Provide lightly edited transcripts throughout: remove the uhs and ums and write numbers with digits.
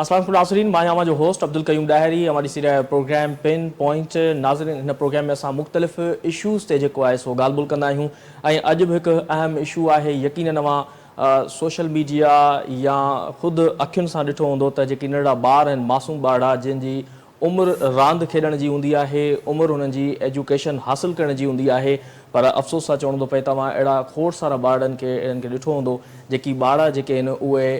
السلام عليڪم ناظرين مان آهيان اوهان جو هوسٽ عبدالقيوم ڏاهري اوهان ڏسي رهيا آهيو پروگرام پن پوائنٽ ناظرين هن پروگرام ۾ اسان مختلف اشوز تي جيڪو آهي سو ڳالهه ٻولهه ڪندا آهيون ۽ اڄ به هڪ اهم اشو آهي يقينن اوهان سوشل ميڊيا يا خود اکين سان ڏٺو هوندو ته جيڪي ننڍڙا ٻار آهن معصوم ٻارڙا جن جي عمر راند کيڏڻ جي هوندي آهي، عمر هنن جي ايجوڪيشن حاصل ڪرڻ جي هوندي آهي پر افسوس سان چوڻو ٿو پئي ته اوهان اهڙا کوڙ سارا ٻارڙن کي اهڙن کي ڏٺو هوندو جيڪي ٻارڙا جيڪي آهن اهي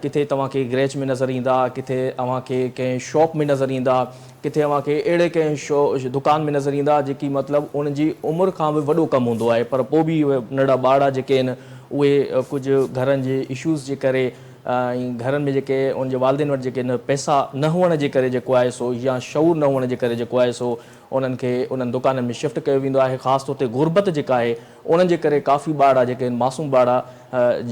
ڪٿي توهان کي گريج ۾ نظر ايندا ڪٿي اوهان کي ڪنهن شاپ ۾ نظر ايندا ڪٿي اوهان کي اهڙي ڪنهن شو دڪان ۾ نظر ايندا جيڪي مطلب انهن جي عمر کان به وڏو ڪم هوندو آهي پر پوء به اهي ننڍڙا ٻارڙا جيڪي آهن اهي ڪجهه گهرن جي اشوز جي ڪري ۽ گهرن ۾ جيڪي ان جي والدين وٽ جيڪي پئسا نه هئڻ جي ڪري جيڪو آهي سو يا شعور نه هئڻ جي ڪري جيڪو آهي سو انهن کي انهن دڪانن ۾ شفٽ ڪيو ويندو آهي خاص طور تي غربت جيڪا آهي انهن جي ڪري ڪافي ٻارڙا جيڪي آهن معصوم ٻارڙا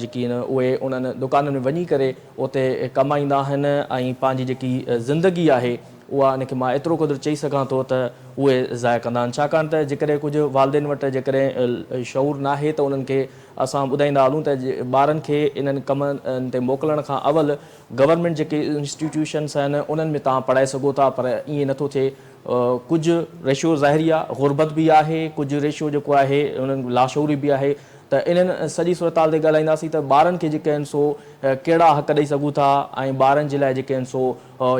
جيڪي آهن اهي انهن دڪانن ۾ وڃي ڪري اتي ڪمائيندا آهن ۽ پنهنجي جيڪي زندگي آهي اها ان کي مان ايترو قدر چئي سگهان ٿو ته اهي ضايع ڪندا آهن ڇاڪاڻ ته جيڪڏهن ڪجهه والدين وٽ جيڪڏهن شعور ناهي ته انهن کي اسان ٻڌائيندا هلون ته ٻارن کي انهن ڪمن تي موڪلڻ کان اول گورنمينٽ جيڪي انسٽيٽيوشنس آهن انهن ۾ توهان پڙهائي سگهو ٿا پر ائين نٿو ٿئي ڪجهه ريشو ظاهري آهي غربت به آهي ڪجهه ريشو جيڪو آهي انهن لاشعوري به آهي ته انهن سڄي صورتحال تي ڳالهائينداسين ته ٻارن کي جيڪي آهن سو ڪهڙا حق ڏئي سگهون ٿا ۽ ٻارن جي لاء جيڪي آهن سو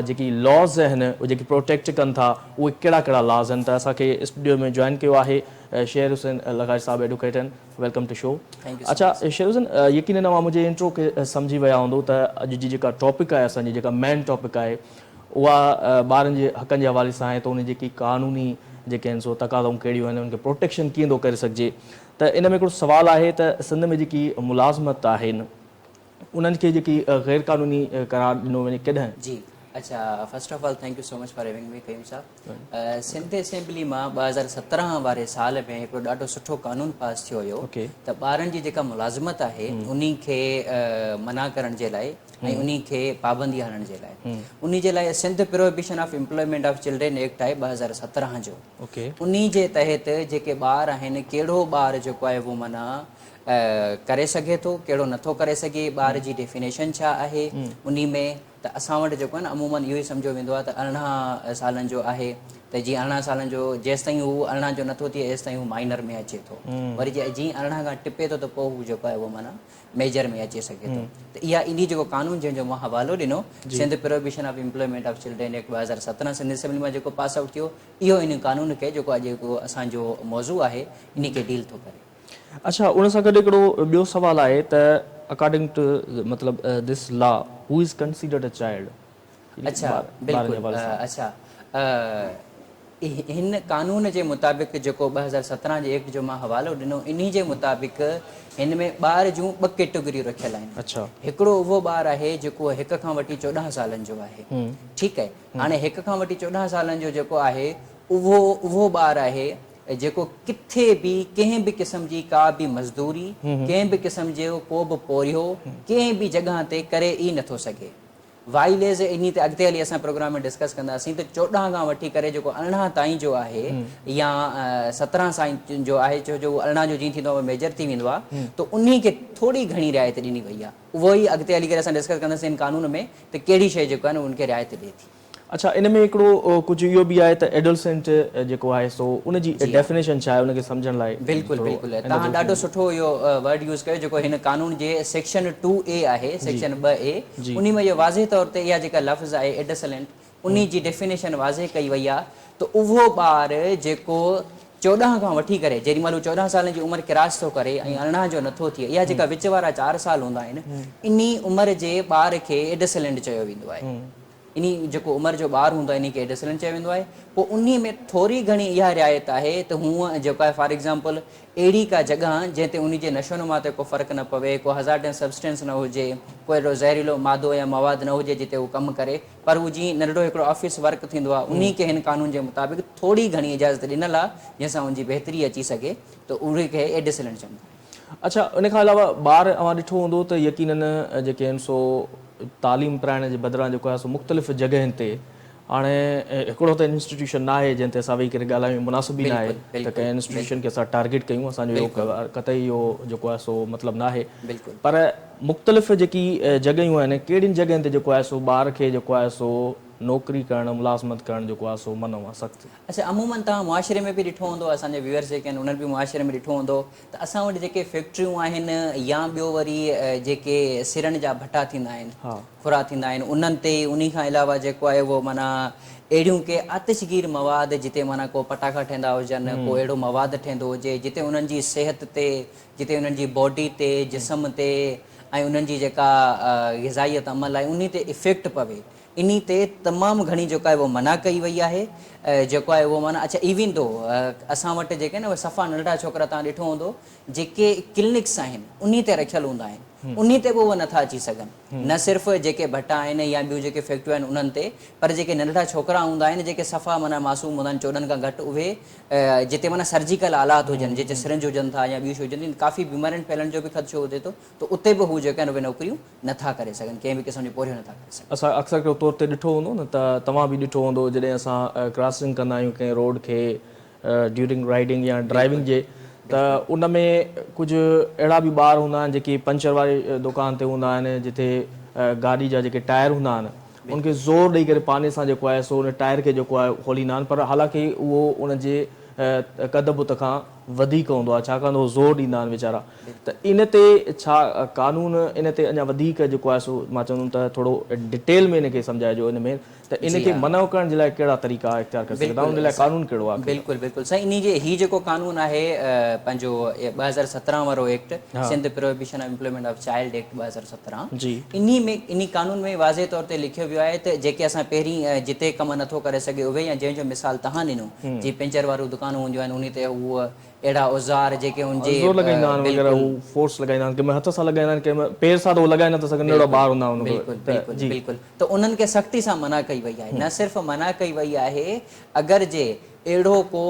جيڪي لاز آهن اهي جيڪي پروٽيڪٽ ڪن ٿا اهي ڪهڙا ڪهڙا لاز آهن ته اسان کي اسٽوڊيو ۾ جوائن ڪيو آهي شير حسين لغاري صاحب ايڊوڪيٽ آهن welcome two show اڇا شير حسين يقينن اوهان منهنجي انٽرو کي سمجهي ويا هوندو ته اڄ جي جيڪا ٽاپڪ آهي اسان جي جيڪا مين ٽاپڪ آهي اها ٻارن جي حقن جي حوالي سان آهي ته ان جيڪي قانوني جيڪي آهن سو تقاضائون ڪهڙيون آهن ان کي پروٽيڪشن ڪيئن ٿو ڪري سگهجي ته ان ۾ هڪڙو سوال آهي ته سنڌ ۾ جيڪي ملازمت آهن انهن کي جيڪي غير قانوني قرار ڏنو وڃي ڪڏهن؟ جي اڇا first of all thank you so much for having me Qayyum صاحب سنڌ اسيمبلي مان 2017 واري سال ۾ هڪڙو ڏاڍو سٺو قانون پاس ٿيو هيو ته ٻارن جي جيڪا ملازمت آهي انهي کي منع ڪرڻ جي لاء ۽ انهي کي پابندي هڻڻ جي لاء انهي جي لاء Sindh prohibition of employment of children act آهي 2017 جو انهي جي تحت جيڪي ٻار آهن ڪهڙو ٻار جيڪو آهي اهو منع ڪري سگهي ٿو ڪهڙو نٿو ڪري سگهي ٻار جي ڊيفينيشن ڇا آهي انهي ۾ ته اسان وٽ جيڪو آهي نه عمومن اهو ئي سمجهيو ويندو آهي ته 18 سالن جو آهي ته جيئن 18 سالن جو جيستائين هو 18 جو نٿو ٿئي ايستائين هو مائنر ۾ اچي ٿو وري جي جيئن 18 کان ٽپي ٿو ته پوء هو جيڪو آهي اهو معنيٰ ميجر ۾ اچي سگهي ٿو ته اها انهي جيڪو قانون جنهن جو مان حوالو ڏنو Sindh prohibition of employment of children act 2017 Sindh assembly مان جيڪو پاس آئوٽ ٿيو اهو انهي قانون کي جيڪو اڄ اسان جو موضوع آهي انهي کي ڊيل ٿو ڪري. اڇا ان سان گڏ هڪڙو ٻيو سوال آهي ته اڪارڊنگ ٽو مطلب this law who is considered a child اڇا بلڪل اڇا هن قانون جي مطابق جيڪو 2017 جي ايڪٽ جو مان حوالو ڏنو انهي جي مطابق هن ۾ ٻار جون ٻه ڪيٽيگريون رکيل آهن اڇا هڪڙو اهو ٻار آهي جيڪو هڪ کان وٺي 14 سالن جو آهي ٺيڪ آهي هاڻي هڪ کان وٺي 14 سالن جو جيڪو آهي اهو اهو ٻار آهي جيڪو ڪٿي به ڪنهن به قسم جي ڪا به مزدوري، ڪنهن به قسم جو ڪو به پورهيو ڪنهن به جڳهه تي ڪري ئي نٿو سگهي. وائليز انهي تي اڳتي هلي اسان پروگرام ۾ ڊسڪس ڪنداسين ته 14 کان وٺي ڪري جيڪو 18 تائين جو آهي يا 17 سائين جو آهي ڇو جو 18 جو جيئن ٿيندو آهي ميجر ٿي ويندو آهي ته انهي کي ٿوري گهڻي رعايت ڏني وئي آهي اهو ئي اڳتي هلي ڪري اسان ڊسڪس ڪنداسين ان قانون ۾ ته ڪهڙي شيء جيڪو آهي نه ان کي رعايت ڏئي ٿي. اڇا ان ۾ هڪڙو ڪجهه اهو به آهي ته ايڊولسينٽ جيڪو آهي سو ان جي ڊيفينيشن ڇا آهي ان کي سمجهڻ لاء بلڪل بلڪل توهان ڏاڍو سٺو اهو ورڊ يوز ڪيو جيڪو هن قانون جي سيڪشن ٽو اي آهي سيڪشن ٻه اي انهي ۾ اهو واضح طور تي اها جيڪا لفظ آهي ايڊسلنٽ انهي جي ڊيفينيشن واضح ڪئي وئي آهي ته اهو ٻار جيڪو 14 کان وٺي ڪري جيڏي مهل هو 14 سالن جي عمر ڪراس ٿو ڪري ۽ 18 جو نٿو ٿئي اها جيڪا وچ وارا چار سال هوندا آهن انهي عمر جي ٻار کي ايڊسلنٽ چيو ويندو آهي. انهي جيڪو عمر جو ٻار هوندو آهي انهي کي ايڊسلنٽ چيو ويندو آهي. پوء انهي ۾ ٿوري گهڻي اها رعايت آهي ته هونء جيڪو آهي فار ايگزامپل اهڙي ڪا جڳهه جنهن تي انهي جي نشونما تي ڪو فرق نه پوي، ڪو هزارڊس سبسٽنس نه هجي، ڪو اهڙو زهريلو مادو يا مواد نه هجي جتي هو ڪم ڪري پر هو جيئن ننڍڙو هڪڙو آفيس ورڪ ٿيندو آهي انهي کي هن قانون جي مطابق ٿوري گهڻي اجازت ڏنل آهي جنهن سان ان جي بهتري اچي سگهي ته انهي کي ايڊسلنٽ چوندا آهن. اڇا ان کان علاوه ٻار اوهان ڏٺو هوندو ته يقينن جيڪي آهن سو تعليم پرائڻ جي بدران جيڪو آهي سو مختلف جڳهين تي هاڻي هڪڙو ته انسٽيٽيوشن نه آهي جنهن تي اسان ويهي ڪري ڳالهايون مناسب به نه آهي ته ڪنهن انسٽيٽيوشن کي اسان ٽارگيٽ ڪيون اسان جو اهو قطعي اهو جيڪو آهي سو مطلب نه آهي پر مختلف جيڪي جڳهيون آهن ڪهڙين جڳهين تي جيڪو آهي سو ٻار کي جيڪو آهي سو نوڪري ڪرڻ ملازمت ڪرڻ جيڪو آهي سو منع آهي سخت. اڇا عموماً توهان معاشري ۾ به ڏٺو هوندو اسان جا ويوئرس جيڪي آهن انهن به معاشري ۾ ڏٺو هوندو ته اسان وٽ جيڪي فيڪٽريون آهن يا ٻيو وري جيڪي سرن جا ڀٽا ٿيندا آهن کرا ٿيندا آهن انهن تي انهي کان علاوه جيڪو آهي اهو معنيٰ اهڙيون ڪي آتشگير مواد جتي معنيٰ ڪو پٽاخا ٺهندا هجن ڪو اهڙو مواد ٺهندو هجي جتي انهن جي صحت تي جتي انهن جي باڊي تي جسم تي ۽ انهن جي جيڪا غذائيت عمل آهي انهي تي افيڪٽ پوي انهي تي تمام گهڻي جيڪو آهي اهو منع ڪئي وئي آهي جيڪو آهي اهو معنيٰ اڇا ايون دو اسان وٽ جيڪي آهن اهي صفا ننڍڙا ڇوڪرا توهان ڏٺو هوندو جيڪي ڪلنڪس آهن انهي تي رکيل هوندا آهن انهي تي به اهي نٿا اچي سگهن نه صرف جيڪي ڀٽا آهن يا ٻيون جيڪي فيڪٽريون آهن انهن تي پر جيڪي ننڍڙا ڇوڪرا هوندا آهن جيڪي صفا معنيٰ معصوم هوندا آهن 14 کان گهٽ اهي جتي معنيٰ سرجيڪل آلات هجن جتي سرنج هجن ٿا يا ٻيون شيون هجن ٿيون ڪافي بيمارين ڦهلڻ جو به خدشو هجي ٿو ته اتي به هو جيڪي آهن اهي نوڪريون نٿا ڪري سگهن ڪنهن به قسم جو پورهيو نٿا ڪري سگهن. اسان اڪثر ڪري طور تي ڏٺو هوندو نه ته توهان به ڏٺو هوندو جڏهن اسان ڪراسنگ ڪندا آهيون ڪنهن روڊ کي ڊيورنگ رائيڊنگ يا ڊرائيونگ جي ته ان ۾ ڪجهه اهڙا به ٻار هوندا آهن جيڪي پنچر واري دڪان تي هوندا آهن جتي گاڏي جا جيڪي ٽائر هوندا آهن ان کي زور ڏئي ڪري پاني سان جيڪو آهي سو ان ٽائر کي جيڪو آهي کوليندا آهن پر حالانڪه اهو ان جي قد بت کان وڌيڪ هوندو آهي ڇاڪاڻ ته هو زور ڏيندا آهن ويچارا ته ان تي ڇا قانون ان تي اڃا وڌيڪ جيڪو آهي سو مان چوندم ته ٿورو ڊٽيل ۾ ان کي سمجهائجو ان ۾ ته ان کي منع ڪرڻ جي لاء ڪهڙا طريقا اختيار ڪري سگهندا ان لاء قانون ڪهڙو آهي؟ بلڪل بلڪل سائين انهي جي هي جيڪو قانون آهي پنهنجو 2017 وارو act Sindh prohibition of employment of child act 2017 جي انهي ۾ انهي قانون ۾ واضح طور تي لکيو ويو آهي ته جيڪي اسان پهرين جتي ڪم نٿو ڪري سگهي اهي يا جنهن جو مثال تهان ڏنو جي پنچر واريون دڪانون هونديون آهن انهي تي هو اهڙا اوزار جيڪي ان جي زور لڳائيندا آهن وغيره هو فورس لڳائيندا آهن ڪنهن مهل هٿ سان لڳائيندا آهن ڪنهن مهل پير سان ته هو لڳائي نٿا سگهن اهڙا ٻار هوندا آهن بلڪل بلڪل بلڪل ته انهن کي سختي سان منع ڪئي وئي آهي نه صرف منع ڪئي وئي آهي اگر جي اهڙو ڪو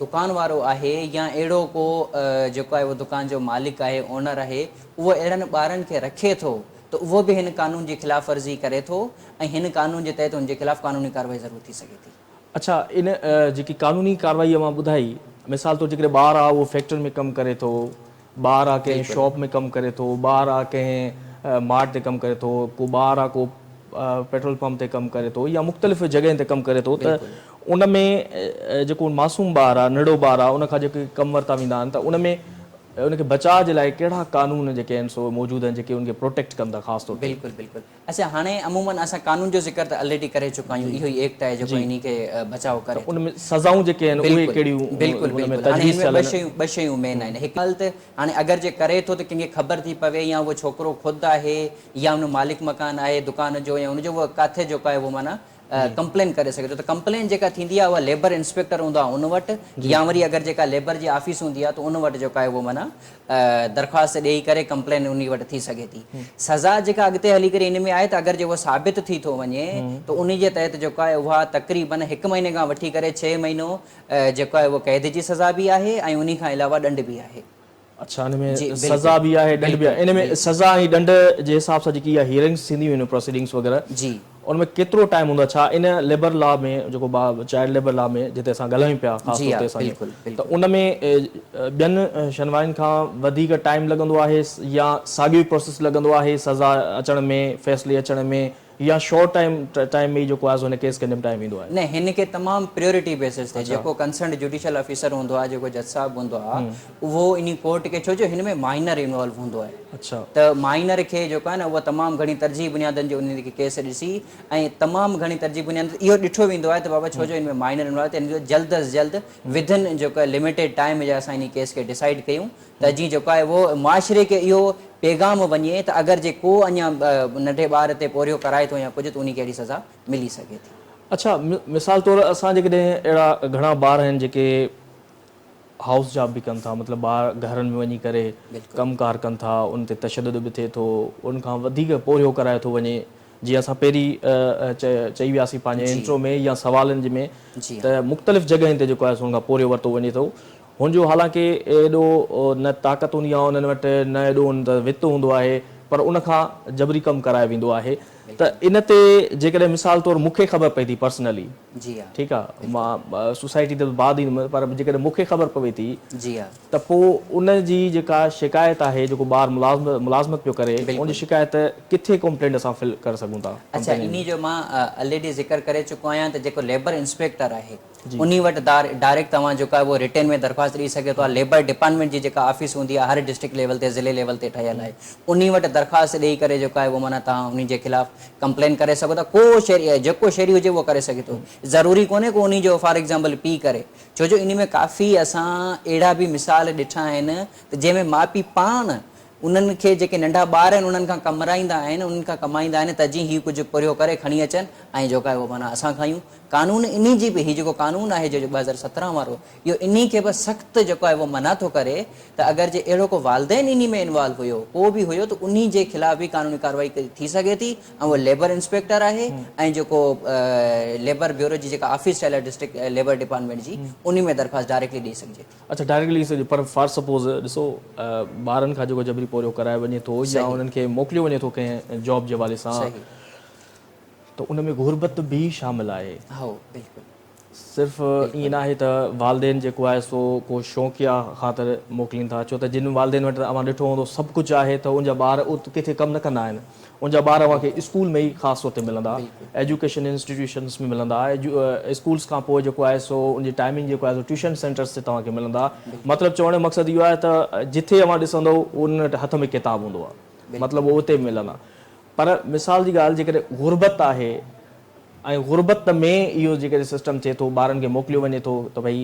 دڪان وارو آهي يا اهڙو ڪو جيڪو آهي اهو دڪان جو مالڪ آهي اونر آهي اهو اهڙن ٻارن کي رکي ٿو ته اهو به هن قانون جي خلاف ورزي ڪري ٿو ۽ هن قانون جي تحت ان جي خلاف قانوني ڪارروائي ضرور ٿي سگهي ٿي. اڇا ان جيڪي قانوني ڪارروائي اوهان ٻڌائي مثال طور جيڪڏهن ٻار آ اهو فيڪٽرين ۾ ڪم ڪري ٿو ٻار آ ڪنهن شاپ ۾ ڪم ڪري ٿو ٻار آ ڪنهن مارٽ تي ڪم ڪري ٿو ڪو ٻار آ ڪو پيٽرول پمپ تي ڪم ڪري ٿو يا مختلف جڳهين تي ڪم ڪري ٿو ته ان ۾ جيڪو معصوم ٻار آ ننڍڙو ٻار آ ان کان جيڪي ڪم ورتا ويندا آهن ته ان ۾ ان کي بچاء جي لاء ڪهڙا قانون جيڪي آهن سو موجود آهن جيڪي ان کي پروٽيڪٽ ڪن ٿا خاص طور تي. بلڪل بلڪل اڇا هاڻي عموماً اسان قانون جو ذڪر ته الريڊي ڪري چڪا آهيون اهو ئي ايڪٽ آهي جيڪو انهي کي بچاء ڪري ٿو. ان ۾ سزائون جيڪي آهن اهي ڪهڙيون بلڪل بلڪل هاڻي هن ۾ ٻه شيون مين آهن هڪ ڳالهه ته هاڻي اگر جي ڪري ٿو ته ڪنهن کي خبر ٿي پوي يا اهو ڇوڪرو خود آهي يا ان مالڪ مڪان آهي دڪان جو يا ان جو اهو ڪاٿي جيڪو آهي اهو معنيٰ ڪمپلين ڪري سگهي ٿو ته ڪمپلين جيڪا ٿيندي آهي اها ليبر انسپيڪٽر هوندو آهي ان وٽ يا وري اگر جيڪا ليبر جي آفيس هوندي آهي ته ان وٽ جيڪو آهي اهو معنيٰ درخواست ڏيئي ڪري ڪمپلين انهي وٽ ٿي سگهي ٿي. سزا جيڪا اڳتي هلي ڪري ان ۾ آهي ته اگر جي اهو ثابت ٿي ٿو وڃي ته انهي جي تحت جيڪو آهي اها تقريبن هڪ مهيني کان وٺي ڪري ڇهه مهينو جيڪو آهي اهو قيد جي سزا به آهي ۽ انهي کان علاوه ڏنڊ به آهي. اڇا ان ۾ سزا به آهي ڏنڊ به آهي ان ۾ سزا ۽ ڏنڊ جي حساب سان جيڪي اها هيئرنگس ٿينديون آهن پروسيڊنگس وغيره جي ان ۾ ڪيترو ٽائيم هوندو آهي ڇا ان ليبر لا ۾ جيڪو چائلڊ ليبر لا ۾ جتي اسان ڳالهايون پيا خاص طور تي اسان ته ان ۾ ٻين شنوائين کان وڌيڪ ٽائيم لڳندو آهي يا ساڳيو ئي پروسيس لڳندو آهي سزا اچڻ ۾ فيصلي اچڻ ۾ يا شارٽ ٽائيم ٽائيم ۾ ئي جيڪو آهي سو هن ڪيس کي نمٽايو ويندو آهي. نه هن کي تمام پريورٽي بيسس تي جيڪو ڪنسرنڊ جوڊيشل آفيسر هوندو آهي جيڪو جج صاحب هوندو آهي اهو انهي ڪورٽ کي ڇو جو هن ۾ مائنر انوالو هوندو آهي ته مائنر کي جيڪو آهي نه اهو تمام گهڻي ترجيحي بنيادن جي انهي کي ڪيس ڏسي ۽ تمام گهڻي ترجيحي بنيادن تي اهو ڏٺو ويندو آهي ته بابا ڇو جو هن ۾ مائنر انوالو ته هن جو جلد از جلد ودن جيڪو آهي لميٽيڊ ٽائيم جي اسان انهي ڪيس کي ڊسائيڊ ڪيون ته جيئن جيڪو آهي اهو معاشري کي اهو پيغام وڃي ته اگر جي ڪو اڃا ننڍي ٻار تي پورهيو ڪرائي ٿو يا ڪجهه ته انهي کي اهڙي سزا ملي سگهي ٿي. اڇا مثال طور اسان جيڪڏهن اهڙا گهڻا ٻار آهن جيڪي هائوس جاب به ڪن ٿا مطلب ٻار گهرن ۾ وڃي ڪري ڪم ڪار ڪن ٿا ان تي تشدد به ٿئي ٿو ان کان وڌيڪ پورهيو ڪرايو ٿو وڃي جيئن اسان پهرين چئي وياسين پنهنجي انٽرو ۾ يا سوالن جي ۾ ته مختلف جڳهين تي جيڪو آهي سو ان کان پورهيو ورتو وڃي ٿو هن جو حالانڪه ايڏو نه طاقت هوندي آهي انهن وٽ نه ايڏو ان وت هوندو آهي پر ان کان جبري ڪم ڪرايو ويندو آهي ته ان تي جيڪڏهن مثال طور مون کي خبر پئي ٿي پرسنلي جي ها ٺيڪ آ مان سوسائٽي تي بعد ايندم پر جيڪڏهن مون کي خبر پوي ٿي جي ها ته پوء ان جي جيڪا شڪايت آهي جيڪو ٻار ملازمت پيو ڪري ان جي شڪايت ڪٿي ڪمپلينٽ اسان فل ڪري سگهون ٿا اڇا انهي جو مان الريڊي ذڪر ڪري چڪو آهيان ته جيڪو ليبر انسپيڪٽر آهي انهي وٽ ڊائريڪٽ توهان جيڪو آهي اهو رٽن ۾ درخواست ڏئي سگهي ٿو ليبر ڊپارٽمينٽ جي جيڪا آفيس هوندي آهي هر ڊسٽرڪٽ ليول تي ضلعي ليول تي ٺهيل آهي انهي وٽ درخواست ڏئي ڪري جيڪو آهي اهو معنيٰ توهان انهي جي خلاف ڪمپلين ڪري سگهو ٿا ڪو شهري جيڪو شهري هجي اهو ڪري سگهي ٿو ضروري ڪونهي ڪو انهي جو فار ايگزامپل پيء ڪري ڇو جو انهي ۾ ڪافي اسان اهڙا به مثال ڏٺا آهن ته جنهن ۾ ماء پيء پاڻ انهن کي جيڪي ننڍا ٻار آهن انهن کان ڪمرائيندا آهن انهن کان ڪمائيندا آهن ته جيئن هي ڪجهه پورهيو ڪري کڻي اچن ۽ جيڪو آهي اهو معنيٰ اسان کايون. قانون انهي جي به هي جيڪو قانون آهي جو 2017 وارو اهو انهي کي به سخت جيڪو آهي اهو منع ٿو ڪري ته اگر جي اهڙو ڪو والدين انهي ۾ انوالو هيو ڪو به هيو ته انهي جي خلاف به قانوني ڪارروائي ٿي سگهي ٿي ۽ اهو ليبر انسپيڪٽر آهي ۽ جيڪو ليبر بيورو جي جيڪا آفيس ٺهيل آهي ڊسٽرڪٽ ليبر ڊپارٽمينٽ جي انهي ۾ درخواست ڊائريڪٽلي ڏئي سگهجي ٿي. اڇا ڊائريڪٽلي سڄو پر فار سپوز ڏسو ٻارن کان جيڪو جبري پورهيو ڪرايو وڃي ٿو يا انهن کي موڪليو وڃي ٿو ڪنهن جاب جي حوالي سان ته ان ۾ غربت به شامل آهي. هائو بلڪل. صرف ائين ناهي ته والدين جيڪو آهي سو ڪو شوقيا خاطر موڪلين ٿا ڇو ته جن والدين وٽ اوهان ڏٺو هوندو سڀ ڪجهه آهي ته ان جا ٻار ڪٿي ڪم نه ڪندا آهن ان جا ٻار اوهان کي اسڪول ۾ ئي خاص طور تي ملندا، ايجوڪيشن انسٽيٽيوشنس ۾ ملندا، اسڪولس کان پوء جيڪو آهي سو ان جي ٽائمنگ جيڪو آهي سو ٽيوشن سينٽرس تي توهان کي ملندا. مطلب چوڻ جو مقصد اهو آهي ته جٿي اوهان ڏسندؤ انهن وٽ هٿ ۾ ڪتاب هوندو آهي مطلب اهو اتي به ملندا. پر مثال جي ڳالهه جيڪڏهن غربت آهي ۽ غربت ۾ اهو جيڪڏهن سسٽم ٿئي ٿو ٻارن کي موڪليو وڃي ٿو ته ڀئي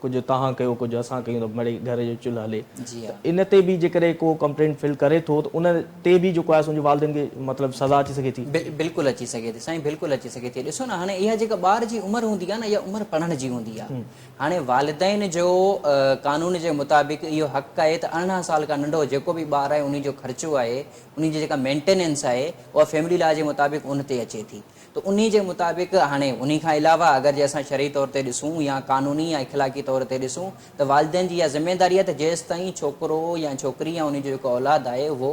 ڪجهه توهان ڪيو ڪجهه اسان ڪيون ته مڙئي گهر جو چلهه هلي ته ان تي به جيڪڏهن ڪو ڪمپلينٽ فل ڪري ٿو ته ان تي به جيڪو آهي سو ان جي والدين کي مطلب سزا اچي سگهي ٿي. بلڪل اچي سگهي ٿي سائين بلڪل اچي سگهي ٿي ڏسو نه هاڻي اها جيڪا ٻار جي عمر هوندي آهي نه اها عمر پڙهڻ جي هوندي آهي هاڻي والدين جو قانون جي مطابق اهو حق آهي ته 18 سال کان ننڍو جيڪو به ٻار آهي انهي جو خرچو آهي انهي جي جيڪا مينٽيننس آهي اها فيملي لا جي مطابق ان تي اچي ٿي ته انهي جي مطابق هاڻي انهي کان علاوه اگر جي اسان شرعي طور تي ڏسون يا قانوني يا اخلاقي طور تي ڏسون ته والدين جي اها ذميداري آهي ته جيستائين ڇوڪرو يا ڇوڪري يا انهي جو جيڪو اولاد آهي اهو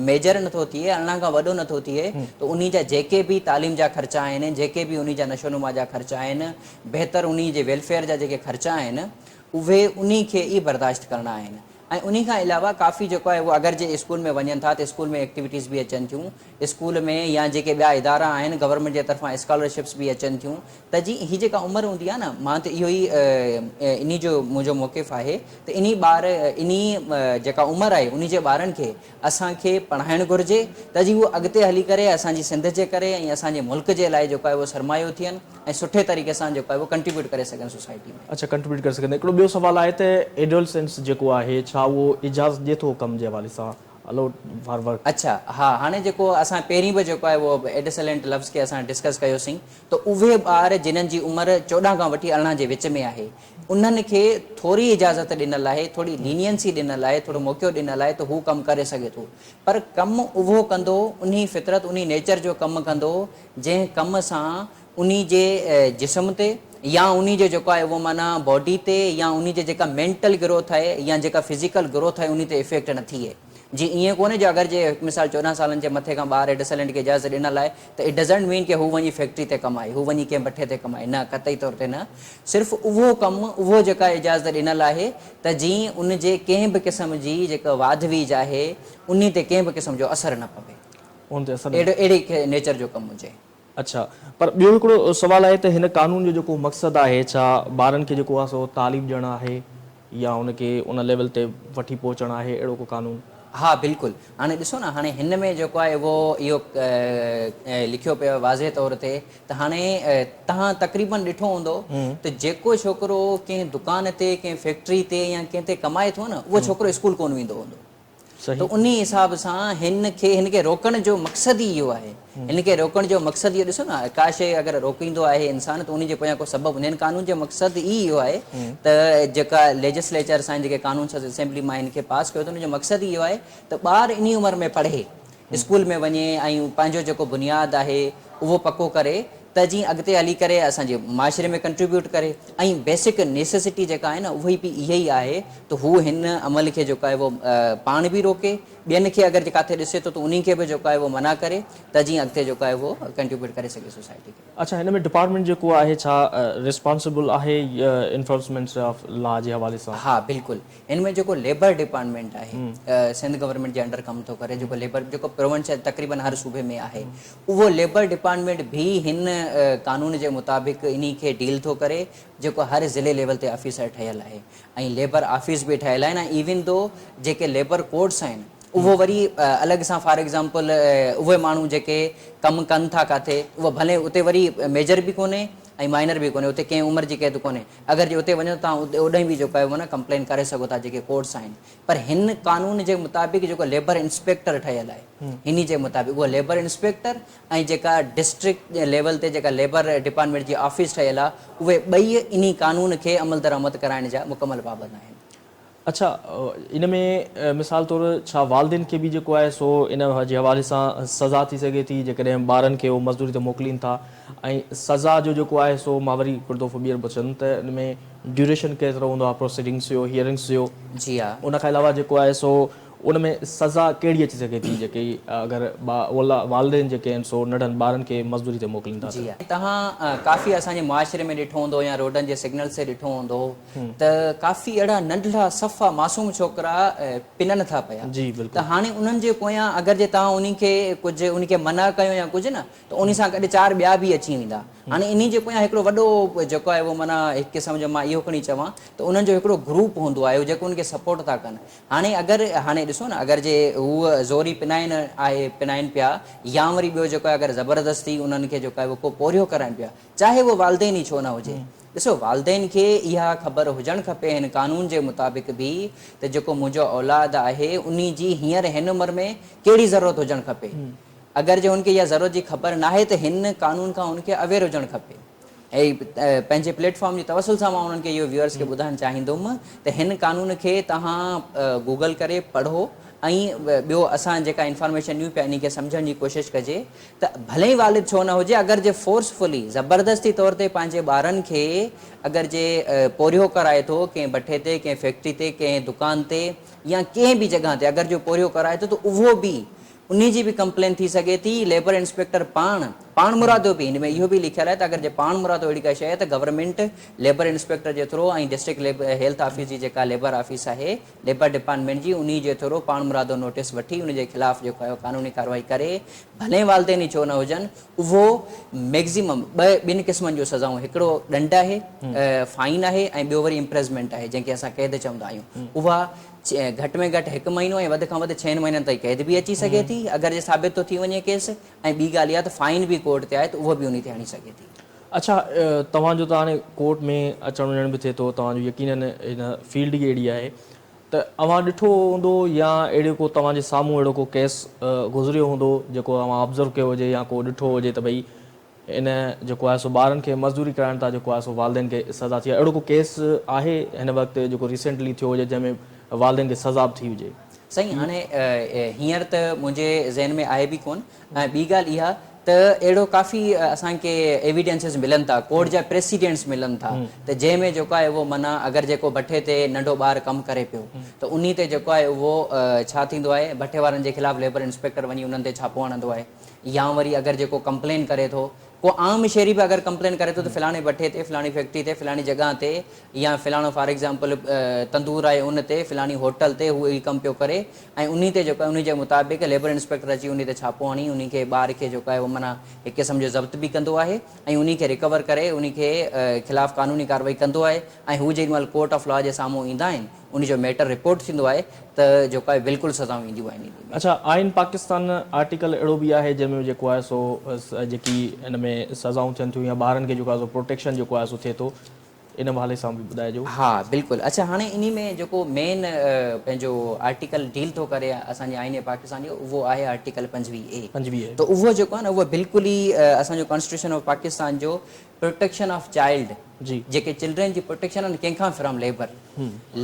ميجر نٿو ٿئي 18 کان وڏو نٿو ٿئي ته انهي جا جيڪي به تعليم جا خرچا آهن جيڪي به انهي جا نشونما جا خرچا آهن بهتر انهي جي ويلفيئر جا جيڪي خرچا آهن اهي انهي کي ئي برداشت ڪرڻا آهن ۽ انهي کان علاوه ڪافي جيڪو آهي اهو اگر جي اسڪول ۾ وڃن ٿا ته اسڪول ۾ ايڪٽيوٽيز به اچن ٿيون اسڪول ۾ يا جيڪي ٻيا ادارا آهن گورنمينٽ جي طرفان اسڪالرشپس به اچن ٿيون ته جي هي جيڪا عمر هوندي آهي نه مان ته اهو ئي انهي جو منهنجو موقف آهي ته انهي ٻار انهي جيڪا عمر آهي انهي جي ٻارن کي اسان کي پڙهائڻ گهرجي ته جي هو اڳتي هلي ڪري اسان جي سنڌ جي ڪري ۽ اسان جي ملڪ جي لاء جيڪو آهي اهو سرمايو ٿين ۽ سٺي طريقي سان جيڪو آهي اهو ڪنٽريبيوٽ ڪري سگهن سوسائٽي ۾. اڇا ڪنٽريبيوٽ ڪري سگهن. هڪڙو ٻيو سوال آهي ته ايڊولسينس جيڪو آهي ڇا اهو اجازت ڏي ٿو ڪم جي حوالي سان الائوڊ فار ورڪ. اڇا ها هاڻي جيڪو اسان پهرين به جيڪو آهي اهو ايڊسلينٽ لفظ کي اسان ڊسڪس ڪيوسين ته اهي ٻار جنھن جي عمر 14 کان وٺي 18 جي وچ ۾ آهي انهن کي ٿوري اجازت ڏنل آهي ٿوري لينينسي ڏنل آهي ٿورو موقعو ڏنل آهي ته هو ڪم ڪري سگهي ٿو پر ڪم اهو ڪندو انهي فطرت انهي نيچر جو ڪم ڪندو جنهن ڪم سان انهي جي جسم تي يا انهي جو جيڪو آهي اهو معنيٰ باڊي تي يا انهي جي جيڪا مينٽل گروٿ آهي يا جيڪا فزيڪل گروٿ آهي انهي تي افيڪٽ نه ٿئي جي ائين ڪونهي جو اگر جي هڪ مثال 14 سالن جي مٿي کان ٻار ايڊسلينٽ کي اجازت ڏنل آهي ته it doesn't مين ڪي هو وڃي فيڪٽري تي ڪمائي هو وڃي ڪنهن بٺي تي ڪمائي نه قطعي طور تي نه صرف اهو ڪم اهو جيڪا اجازت ڏنل آهي ته جي ان جي ڪنهن به قسم جي جيڪا واڌ ويجهه آهي انهي تي ڪنهن به قسم جو اثر نه پوي ان تي اثر نه اهڙي نيچر جو ڪم هجي. اڇا پر ٻيو هڪڙو سوال آهي ته هن قانون جو جيڪو مقصد آهي ڇا ٻارن کي جيڪو آهي سو تعليم ڏيڻ آهي يا ان کي ان ليول تي وٺي پهچڻ آهي اهڙو ڪو قانون؟ ها بلڪل هاڻي ڏسو نه هاڻي هن ۾ جيڪو آهي اهو اهو لکيو پيو آهي واضح طور تي ته هاڻي توهان تقريبن ڏٺو هوندو ته جيڪو ڇوڪرو ڪنهن دڪان تي ڪنهن فيڪٽري تي يا ڪنهن تي ڪمائي ٿو نه اهو ڇوڪرو اسڪول ڪونه ويندو هوندو. ته انهي حساب سان هن کي هن کي روڪڻ جو مقصد ئي اهو آهي هن کي روڪڻ جو مقصد اهو ڏسو نه ڪا شيء اگر روڪيندو آهي انسان ته انهي جي پويان ڪو سبب هوندو هن قانون جو مقصد ئي اهو آهي ته جيڪا ليجسليچر سان جيڪي قانون ساز اسيمبلي مان هن کي پاس ڪيو ته ان جو مقصد ئي اهو آهي ته ٻار انهي عمر ۾ پڙهي اسڪول ۾ وڃي ۽ پنهنجو جيڪو بنياد آهي اهو پڪو ڪري ته جيئن اڳتي هلي ڪري اسان جي معاشري ۾ ڪنٽريبيوٽ ڪري ۽ بيسڪ نيسيسٽي جيڪا آهي نه اهي به اها ئي آهي ته هو هن عمل کي جيڪو آهي اهو پاڻ به روڪي ٻين کي اگر ڪاٿي ڏسي ٿو ته انهي کي به جيڪو آهي اهو منع ڪري ته جيئن اڳتي جيڪو آهي اهو ڪنٽريبيوٽ ڪري سگهي سوسائٽي کي. اڇا هن ۾ ڊپارٽمينٽ جيڪو آهي ڇا ريسپانسبل آهي انفورسمينٽ آف لا جي حوالي سان؟ ها بلڪل هن ۾ جيڪو ليبر ڊپارٽمينٽ آهي سنڌ گورنمينٽ جي انڊر ڪم ٿو ڪري جيڪو ليبر جيڪو پروونس تقريبن هر صوبي ۾ آهي اهو ليبر ڊپارٽمينٽ به هن قانون جي مطابق انهي کي ڊيل ٿو ڪري جيڪو هر ضلعي ليول تي آفيسر ٺهيل آهي ۽ ليبر آفيس به ٺهيل آهن ۽ ايون دو جيڪي ليبر ڪورٽس آهن اهو وري الڳ سان فار ايگزامپل اهي ماڻهو جيڪي ڪم ڪن ٿا ڪاٿي اهو ڀلي اتي وري ميجر به ڪونهي ۽ مائنر به ڪونهي اتي ڪنهن عمر جي قيد ڪونهي اگر جي اتي وڃو ته توهان اوڏانهن به جيڪو آهي معنيٰ ڪمپلين ڪري سگهو ٿا جيڪي ڪورٽس آهن پر هن قانون جي مطابق جيڪو ليبر انسپيڪٽر ٺهيل آهي انهي جي مطابق اهو ليبر انسپيڪٽر ۽ جيڪا ڊسٽرڪٽ ليول تي جيڪا ليبر ڊپارٽمينٽ جي آفيس ٺهيل آهي اهي ٻئي انهي قانون کي عملدرآمد ڪرائڻ جا مڪمل پابند آهن. اڇا ان ۾ مثال طور ڇا والدين کي به جيڪو آهي سو ان جي حوالي سان سزا ٿي سگهي ٿي جيڪڏهن ٻارن کي هو مزدوري تي موڪلين ٿا ۽ سزا جو جيڪو آهي سو مان وري هڪڙو دفعو ٻيهر پڇندم ته ان ۾ ڊيوريشن ڪيترو هوندو آهي پروسيڊنگس جو هيئرنگس جو جي ها. ان کان علاوه جيڪو آهي سو ان ۾ سزا ڪهڙي اچي سگهي ٿي جيڪي اگر والدين جيڪي آهن سو ننڍن ٻارن کي مزدوري تي موڪلين ٿا جي ته. توهان ڪافي اسان جي معاشري ۾ ڏٺو هوندو يا روڊن جي سگنلز تي ڏٺو هوندو ته ڪافي اهڙا ننڍڙا صفا معصوم ڇوڪرا پنن ٿا پيا جي بلڪل ته هاڻي انهن جي پويان اگر جي توهان انهي کي ڪجهه انهي کي منع ڪيو يا ڪجهه نه ته انهي سان گڏ چار ٻيا به اچي ويندا هاڻي انهي جي پويان هڪڙو وڏو جيڪو آهي اهو معنيٰ هڪ قسم جو مان اهو کڻي چوان ته انهن جو هڪڙو گروپ هوندو آهي جيڪو انهن کي سپورٽ ٿا ڪن هاڻي اگر هاڻي ڏسو نه اگر جي هو زوري پنائن آهي پنائن پيا يا وري ٻيو جيڪو آهي اگر زبردستي انهن کي جيڪو آهي اهو ڪو پورهيو ڪرائن پيا چاهي اهو والدين ئي ڇو نه هجي ڏسو والدين کي اها خبر هجڻ کپي هن قانون جي مطابق به ته جيڪو منهنجو اولاد آهي انهي جي هينئر هن عمر ۾ ڪهڙي ضرورت هجڻ کپي اگر جي هن کي اها ضرورت جي خبر ناهي ته هن قانون کان هن کي اويئر هجڻ کپي ۽ پنهنجي پليٽ فارم جي توسل سان مان انهن کي اهو ويورس کي ٻڌائڻ چاهيندم ته هن قانون کي توهان گوگل ڪري پڙهو ۽ ٻيو اسان جيڪا انفارميشن ڏيون پيا انهي کي سمجهڻ جي ڪوشش ڪجي ته ڀلي ئي والد ڇو نه هجي اگر جي فورس فلي زبردستي طور تي پنهنجي ٻارن کي اگر جي پورهيو ڪرائي ٿو ڪنهن بٺي تي ڪنهن فيڪٽري تي ڪنهن دڪان تي يا ڪنهن به جڳهه تي اگر جو پورهيو ڪرائي ٿو ته اهو به انهي جي به ڪمپلين ٿي سگهي ٿي، ليبر انسپيڪٽر پاڻ پاڻمرادو به هن ۾ اهو به لکيل آهي ته اگر جي پاڻمرادو اهڙي ڪا شيء آهي ته گورنمينٽ ليبر انسپيڪٽر جي ٿرو ۽ ڊسٽرڪٽ هيلٿ آفيس جي جيڪا ليبر آفيس آهي ليبر ڊپارٽمينٽ جي انهي جي ٿرو پاڻمرادو نوٽيس وٺي ان جي خلاف جيڪو آهي قانوني ڪارروائي ڪري ڀلي والدين ئي ڇو نه هجن اهو ميڪزيمم ٻه ٻن قسمن جون سزائون هڪڙو ڏنڊ آهي فائن آهي ۽ ٻيو وري امپرزمينٽ آهي جنهن کي اسان قيد چوندا آهيون اها گهٽ ۾ گهٽ هڪ مهينو ۽ وڌ کان وڌ ڇهن مهينن تائين قيد به اچي سگهي ٿي اگر جي ثابت ٿو ٿي وڃي ڪيس ۽ ٻي ڳالهه اها ته فائن به ڪورٽ تي آهي ته اهو به انهي تي هڻي سگهي ٿي. اڇا توهان جو ته هاڻي ڪورٽ ۾ اچڻ وڃڻ به ٿئي ٿو توهان جو يقينن هن فيلڊ ئي اهڙي آهي ته اوهان ڏٺو هوندو يا اهڙو ڪو توهان جي سامهون اهڙو ڪو ڪيس گذريو هوندو جيڪو اوهان آبزرو ڪيو هجي يا ڪو ڏٺو هجي ته ڀئي ان جيڪو آهي سو ٻارن کي مزدوري ڪرائڻ تان جيڪو آهي سو والدين کي سزا ٿي آهي اهڙو ڪو ڪيس آهي هن وقت جيڪو ريسينٽلي ٿيو هجي جنهن ۾ والدين کي سزا به ٿي هجي. سائين هاڻي هينئر ته منهنجي ذهن ۾ آهي به ڪون ۽ ٻي ڳالهه اها ته اهڙو ڪافي اسان کي ايويڊنسز ملن ٿا ڪورٽ جا پريسيڊنٽس ملن ٿا ته جنهن ۾ جيڪو آهي اهو معنيٰ اگر جيڪو بٺي تي ننڍو ٻار ڪم ڪري پيو ته انهي تي جيڪو آهي اهو ڇا ٿيندو آهي بٺي وارن جي خلاف ليبر انسپيڪٽر وڃي انهن تي ڇاپو هڻندو آهي يا وري اگر جيڪو ڪمپلين ڪري ٿو ڪو عام شهري به اگر ڪمپلين ڪري ٿو ته فلاڻي بٺي تي فلاڻي فيڪٽري تي فلاڻي جڳهه تي يا فلاڻو فار ايگزامپل تندور آهي ان تي فلاڻي هوٽل تي هو هي ڪم پيو ڪري ۽ انهي تي جيڪو آهي انهي جي مطابق ليبر انسپيڪٽر اچي انهي تي ڇاپو هڻي انهي کي ٻار کي جيڪو آهي معنيٰ هڪ قسم جو ضبط به ڪندو آهي ۽ انهي کي ريڪور ڪري انهي کي خلاف قانوني ڪارروائي ڪندو آهي ۽ هو جيڏي مهل ڪورٽ آف لا جي سامهون ايندا آهن ان جو ميٽر رپورٽ ٿيندو آهي ته جيڪو آهي بلڪل سزائون اينديون آهن انهي ۾. اڇا آئين پاڪستان آرٽيڪل اهڙو به آهي جنهن ۾ جيڪو آهي سو جيڪي ان ۾ سزائون ٿين ٿيون يا ٻارن کي جيڪو آهي سو پروٽيڪشن جيڪو آهي سو ٿئي ٿو ان حوالي سان به ٻڌائجو. ها بلڪل اڇا هاڻي انهي ۾ جيڪو مين پنهنجو آرٽيڪل ڊيل ٿو ڪري اسان جي آئين پاڪستان جو اهو آهي آرٽيڪل 25 اي 25 اي ته اهو جيڪو آهي نه اهو بلڪل ئي اسان جو ڪانسٽيٽيوشن آف پاڪستان جو پروٽيڪشن آف چائلڊ جيڪي چلڊرين جي پروٽيڪشن آهي ڪنهن کان فرام ليبر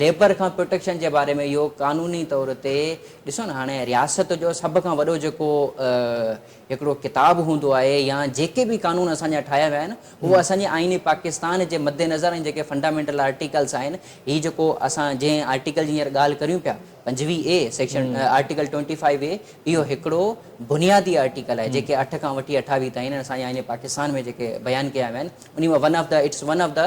ليبر کان پروٽيڪشن جي باري ۾ اهو قانوني طور تي ڏسو نه هاڻي رياست جو سڀ کان وڏو جيڪو هڪڙو ڪتاب هوندو آهي يا جيڪي به قانون اسان جا ٺاهيا ويا آهن اهو اسان جي آئين پاڪستان جي مد نظر ۽ جيڪي فنڊامينٽل آرٽيڪلس آهن هي جيڪو اسان جنهن آرٽيڪل جي هينئر ڳالهه ڪريون پيا 25 اي سيڪشن آرٽيڪل 25 اي اهو هڪڙو بنيادي آرٽيڪل آهي جيڪي 8 کان وٺي 28 تائين اسان جي آئين پاڪستان ۾ جيڪي بيان ڪيا ويا آهن انهي ۾ one of the it's one of the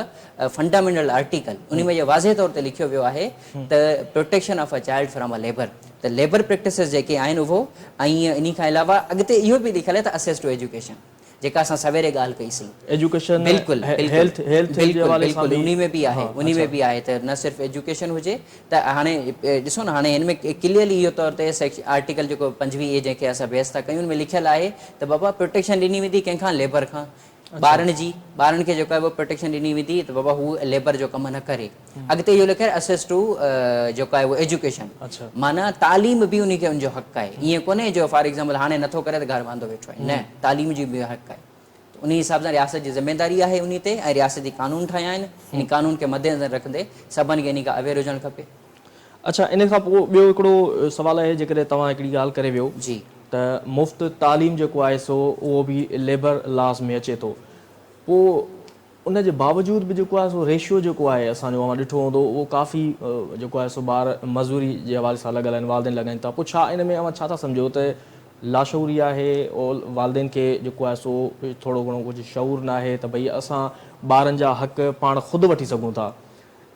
fundamental article انهي ۾ اهو واضح طور تي لکيو ويو آهي ته protection of a child from a labour ته ليبر پريڪٽسز جيڪي آهن اهو ۽ انهي کان علاوه اڳتي اهو به لکيل آهي ته اسيس ٽو ايجوڪيشن جيڪا اسان سويري ڳالهه ڪئي سين. ايجوڪيشن بلڪل هيلٿ هيلٿ جي حوالي سان به انهي ۾ به آهي انهي ۾ به آهي ته نه صرف ايجوڪيشن هجي ته هاڻي ڏسو نه هاڻي هن ۾ ڪليئرلي اهو طور تي سيڪشن آرٽيڪل جيڪو 25 اي جنهن کي اسان بحث ٿا ڪيون ان ۾ لکيل آهي ته بابا پروٽيڪشن ڏني ويندي ڪنهن کان ليبر کان ٻارن جي ٻارن کي جيڪو آهي اهو پروٽيڪشن ڏني ويندي ته بابا هو ليبر جو ڪم نه ڪري اڳتي اهو لکيل اسيس ٽو جيڪو آهي اهو ايجوڪيشن معنيٰ تعليم به ان کي ان جو حق آهي ائين ڪونهي جو فار ايگزامپل هاڻي نٿو ڪري ته گهر واندو ويٺو آهي نه تعليم جي به حق آهي ته انهي حساب سان رياست جي ذميداري آهي انهي تي ۽ رياستي قانون ٺاهيا آهن انهي قانون کي مد نظر رکندي سڀن کي انهي کان اويئر هجڻ کپي. اڇا ان کان پوء ٻيو هڪڙو سوال آهي جيڪڏهن توهان هڪڙي ڳالهه ڪري ويو جي. ته مفت تعليم جيڪو آهي سو اهو به ليبر لاز ۾ اچي ٿو پوء ان جي باوجود به جيڪو آهي سو ريشيو جيڪو آهي اسان جو اوهان ڏٺو هوندو اهو ڪافي جيڪو آهي سو ٻار مزوري جي حوالي سان لڳل آهن والدين لڳائين ٿا پوء ڇا ان ۾ اوهان ڇا ٿا سمجهو ته لاشعوري آهي والدين کي جيڪو آهي سو ٿورو گهڻو ڪجهه شعور ناهي ته ڀئي اسان ٻارن جا حق پاڻ خود وٺي سگهون ٿا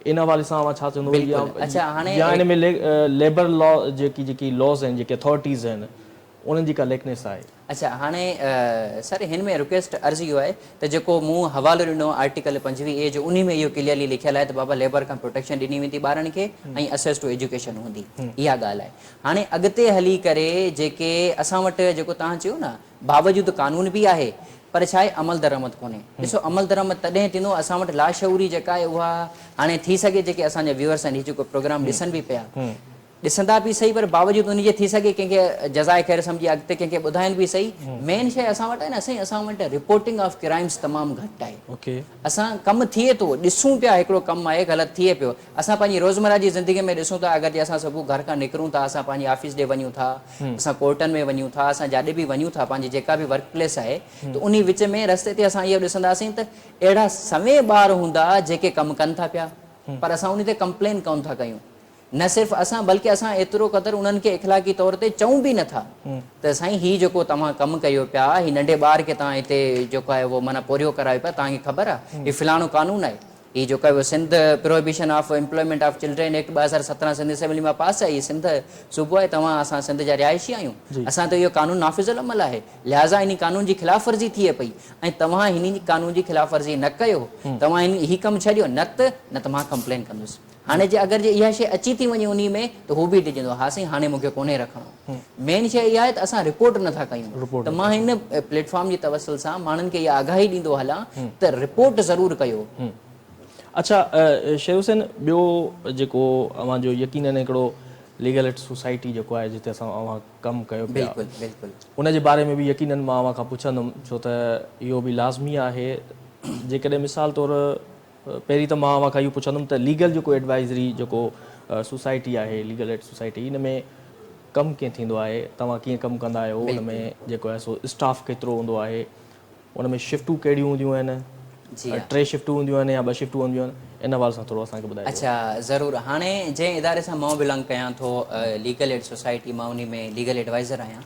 ان حوالي سان اوهان ڇا چوندو بلڪل اڇا هاڻي يا ان ۾ ليبر لا جيڪي جيڪي لاز آهن جيڪي اٿارٽيز آهن انهن جي ڪا ليڪنيس آهي. اڇا هاڻي سر هن ۾ رڪويسٽ عرض اهو آهي ته جيڪو مون حوالو ڏنو آرٽيڪل 25 اي جو انهي ۾ اهو ڪليئرلي لکيل آهي ته بابا ليبر کان پروٽيڪشن ڏني ويندي ٻارن کي ۽ اسيس ٽو ايجوڪيشن هوندي اها ڳالهه آهي هاڻي اڳتي هلي ڪري جيڪي اسان وٽ جيڪو توهان چيو نه باوجود قانون به آهي پر ڇا آهي عمل درآمد ڪونهي. ڏسو عمل درآمد تڏهن ٿيندو اسان وٽ لاشعوري جيڪا آهي اها هاڻي ٿي سگهي جيڪي اسان جا ويورس آهن هي جيڪو پروگرام ڏسن به پيا ڏسندا به سهي پر باوجود ان جي ٿي سگهي ڪنهن کي جزاء خير سمجهي اڳتي ڪنهن کي ٻڌائين به سهي مين شيء اسان وٽ آهي نه سائين اسان وٽ رپورٽنگ آف ڪرائمس تمام گهٽ آهي اسان ڪم ٿئي ٿو ڏسون پيا هڪڙو ڪم آهي غلط ٿئي پيو اسان پنهنجي روزمره جي زندگي ۾ ڏسون ٿا اگر جي اسان صبح گهر کان نڪرون ٿا اسان پنهنجي آفيس ڏي وڃون ٿا اسان ڪورٽن ۾ وڃون ٿا، اسان جاڏي به وڃون ٿا، پنهنجي جيڪا به ورڪ پليس آهي ته انهي وچ ۾ رستي تي اسان اهو ڏسنداسين ته اهڙا سوين ٻار هوندا جيڪي ڪم ڪن ٿا پيا پر اسان انهي تي ڪمپلين ڪونه ٿا ڪيون. نه صرف اسان بلڪه اسان ايترو قدر انهن کي اخلاقي طور تي چئون به نه ٿا ته سائين هي جيڪو توهان ڪم ڪيو پيا هي ننڍي ٻار کي توهان هتي جيڪو آهي اهو معنيٰ پورهيو ڪرايو پيا توهان کي خبر آهي هي فلاڻو قانون آهي هي جيڪو آهي اهو Sindh prohibition of employment of children act 2017 Sindh assembly مان پاس آهي هي سنڌ صوبو آهي توهان اسان سنڌ جا رهائشي آهيون اسان تي اهو قانون نافذ العمل آهي لهٰذا انهي قانون جي خلاف ورزي ٿئي پئي ۽ توهان هن قانون جي خلاف ورزي نه ڪيو توهان هن هي ڪم ڇڏيو نه ته نه ته مان ڪمپلين ڪندس هاڻي جي اگر جي اها شيء اچي ٿي وڃي انهي ۾ ته هو به ڊڄندو ها سائين هاڻي مون کي ڪونهي رکڻو مين شيء اها آهي ته اسان رپورٽ نه ٿا ڪيون ته مان هن پليٽ فارم جي توسل سان ماڻهن کي اها آگاهي ڏيندو هلان ته رپورٽ ضرور ڪيو. اڇا شير حسين ٻيو جيڪو اوهان جو يقينن هڪڙو ليگل ايڊ سوسائٽي جيڪو آهي جتي اسان اوهان ڪم ڪيو پيا بلڪل بلڪل ان جي باري ۾ به يقينن مان اوهان کان پڇندم ڇو ته اهو به لازمي آهي جيڪڏهن مثال طور پهرين ته مان اوهان کان اهو پڇندم ته ليگل جيڪو ايڊوائزري جيڪو سوسائٽي آهي ليگل ايڊ سوسائٽي ان ۾ ڪم ڪيئن ٿيندو آهي توهان ڪيئن ڪم ڪندا آهيو ان ۾ جيڪو آهي سو اسٽاف ڪيترو هوندو آهي ان ۾ شفٽون ڪهڙيون هونديون آهن جي ٽي شفٽون هونديون آهن يا ٻه شفٽون هونديون آهن ان حوالي سان ٿورو اسان کي ٻڌائجو. اڇا ضرور هاڻي جنهن اداري سان مان بلانگ ڪيان ٿو ليگل ايڊ سوسائٽي مان انهي ۾ ليگل ايڊوائزر آهيان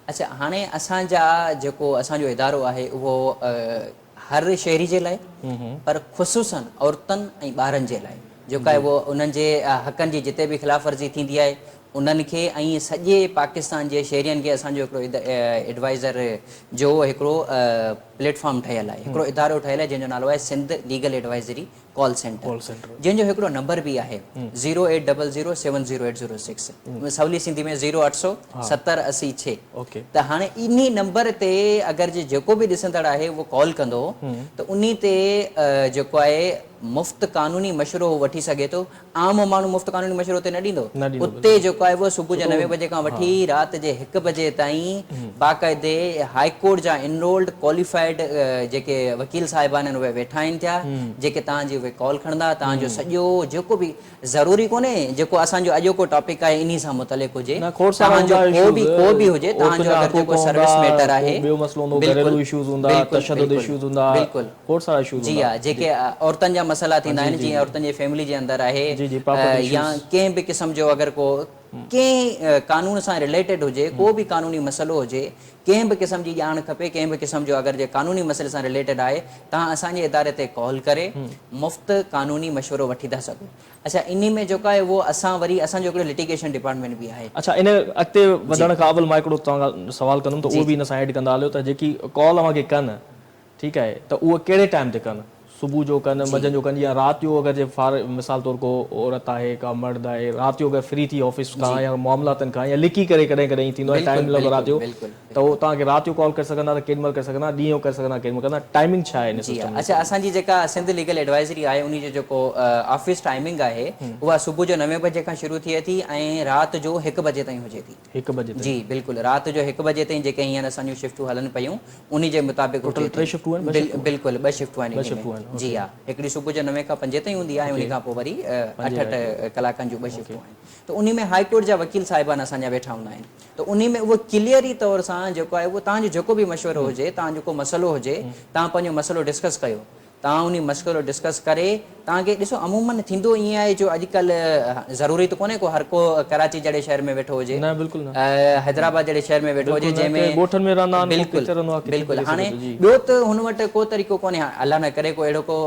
اڇا هاڻي اسان جا جيڪو اسان جو ادارو آهي اهو هر شهري جي لاء پر خصوصاً عورتن ۽ ٻارن جي لاء جيڪو آهي اهو انهن جي حقن جي جتي به خلاف ورزي ٿيندي آهي انهن کي ۽ سڄي پاڪستان جي شهرين کي اسان جو هڪڙو ايڊوائزر جو هڪڙو پليٽ فارم ٺهيل آهي هڪڙو ادارو ٺهيل آهي جنهن جو نالو آهي Sindh legal advisory call centre جنهن جو هڪڙو نمبر به آهي zero eight double zero seven zero eight zero six سولي سنڌي ۾ زيرو اٺ سو ستر اسي ڇهه ته هاڻي انهي نمبر تي اگر جي جيڪو به ڏسندڙ آهي اهو ڪال ڪندو ته انهي تي جيڪو آهي مفت قانوني مشورو هو وٺي سگهي ٿو. عام ماڻهو مفت قانوني مشورو اتي نه ڏيندو. اتي جيڪو آهي اهو صبح جو نوين بجي کان وٺي رات جي هڪ بجي تائين باقاعدي هاء ڪورٽ جا انرولڊ ڪواليفائيڊ جيڪي وڪيل صاحبان آهن اهي ويٺا آهن ٿيا جيڪي توهان جي اهي ڪال کڻندا توهان جو سڄو جيڪو به ضروري ڪونهي جيڪو اسان جو اڄوڪو ٽاپڪ آهي انهي سان متعلق هجي توهان جو ڪو به ڪو به هجي توهان جو اگر جيڪو سروس ميٽر آهي بلڪل بلڪل بلڪل کوڙ سارا اشوز جي ها جيڪي عورتن جا مسئلا ٿيندا آهن جيئن عورتن جي فيملي جي اندر آهي يا ڪنهن به قسم جو اگر ڪو ڪنهن قانون سان رليٽيڊ هجي ڪو به قانوني مسئلو هجي ڪنهن به قسم جي ڄاڻ کپي ڪنهن به قسم جو اگر جي قانوني مسئلي سان رليٽيڊ آهي توهان اسان جي اداري تي ڪال ڪري مفت قانوني مشورو وٺي ٿا سگهو اڇا انهي ۾ جيڪو آهي اهو اسان وري اسان جو هڪڙو لٽيگيشن ڊپارٽمينٽ به آهي. اڇا ان اڳتي وڌڻ کان اول مان هڪڙو توهان کان سوال ڪندم ته اهو به ان سان ايڊ ڪندا هليو ته جيڪي ڪال اوهان کي ڪن ٺيڪ آهي ته اهو ڪهڙي ٽائيم تي ڪن صبح جو ڪن منجهند جو ڪن يا رات جو اگر جي فار مثال طور ڪو عورت آهي ڪا مرد آهي رات جو اگر فري ٿي آفيس کان يا معاملاتن کان يا لڪي ڪري ڪڏهن ڪڏهن ائين ٿيندو آهي ٽائيم ملندو رات جو ته اهو توهان کي رات جو ڪال ڪري سگهندا ته ڪيڏي مهل ڪري سگهندا ڏينهن جو ڪري سگهندا ڪيڏي مهل ڪندا ٽائيمنگ ڇا آهي ان سسٽم ۾ اڇا اسان جي جيڪا سنڌ ليگل ايڊوائزري آهي انهي جو جيڪو آفيس ٽائيمنگ آهي اها صبح جو نوين بجي کان شروع ٿئي ٿي ۽ رات جو هڪ بجي تائين هجي ٿي. هڪ بجي تائين. جي بلڪل رات جو هڪ بجي تائين جيڪي هينئر اسان جون شفٽون هلن پيون انهي جي مطابق ٽوٽل ٽي شفٽون آهن ٻه شفٽون بلڪل ٻه شفٽون آهن انهي ۾ جي ها هڪڙي صبح جو نوين کان پنجين تائين هوندي آهي انهي کان پوء وري اٺ اٺ ڪلاڪن جون ٻه شفٽون آهن ته انهي ۾ هائي ڪورٽ جا وڪيل صاحبان اسان جا ويٺا هوندا آهن ته انهي ۾ اهو ڪليئري طور سان جيڪو آهي اهو توهان جو جيڪو به مشورو هجي توهان جو ڪو مسئلو هجي توهان پنهنجو مسئلو ڊسڪس ڪيو توهان انهي مسئلو ڊسڪس ڪري توهان کي ڏسو عمومن ٿيندو ائين آهي جو اڄڪلهه ضروري ته ڪونهي ڪو هر ڪو ڪراچي جهڙي شهر ۾ ويٺو هجي نه بلڪل نه حيدرآباد جهڙي شهر ۾ ويٺو هجي جنهن ۾ ڳوٺن ۾ رهندا آهن ڪو ڪٿي رهندو آهي بلڪل هاڻي ٻيو ته هن وٽ ڪو طريقو ڪونهي الله نه ڪري ڪو اهڙو ڪو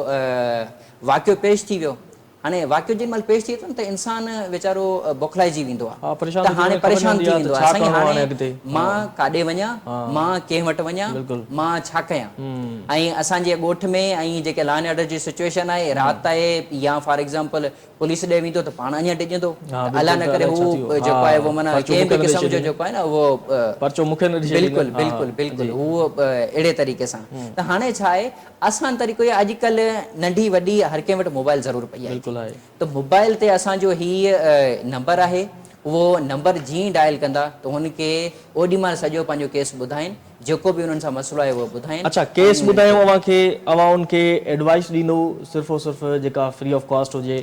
واقعو پيش ٿي ويو هاڻي واقعو جنهن مهل پيش ٿئي ٿو نه ته انسان ويچارو بوکلائجي ويندو آهي ته هاڻي پريشان ٿي ويندو آهي سائين هاڻي مان ڪاڏي وڃان مان ڪنهن وٽ وڃان مان ڇا ڪيان ۽ اسان جي ڳوٺ ۾ ۽ جيڪي لا اينڊ آرڊر جي سچويشن آهي رات آهي يا فار ايگزامپل پوليس ڏي ويندو ته پاڻ اڃا ڊڄندو الله نه ڪري هو جيڪو آهي اهو معنيٰ ڪنهن به قسم جو جيڪو آهي نه اهو پرچو مون کي نه ڏسي بلڪل بلڪل بلڪل هو اهڙي طريقي سان ته هاڻي ڇا آهي آسان طريقو اهو آهي اڄڪلهه ننڍي وڏي هر ڪنهن وٽ موبائل ضرور پئي آهي بلڪل آهي. ته موبائل تي اسان جو هي نمبر آهي اهو نمبر جيئن ئي ڊائل ڪندا ته هن کي اوڏي مهل سڄو پنهنجو ڪيس ٻڌائين جيڪو به انهن سان مسئلو آهي اهو ٻڌائين اڇا ڪيس ٻڌايون اوهان کي اوهان ان کي ايڊوائس ڏيندو صرف او صرف جيڪا فري آف ڪاسٽ هجي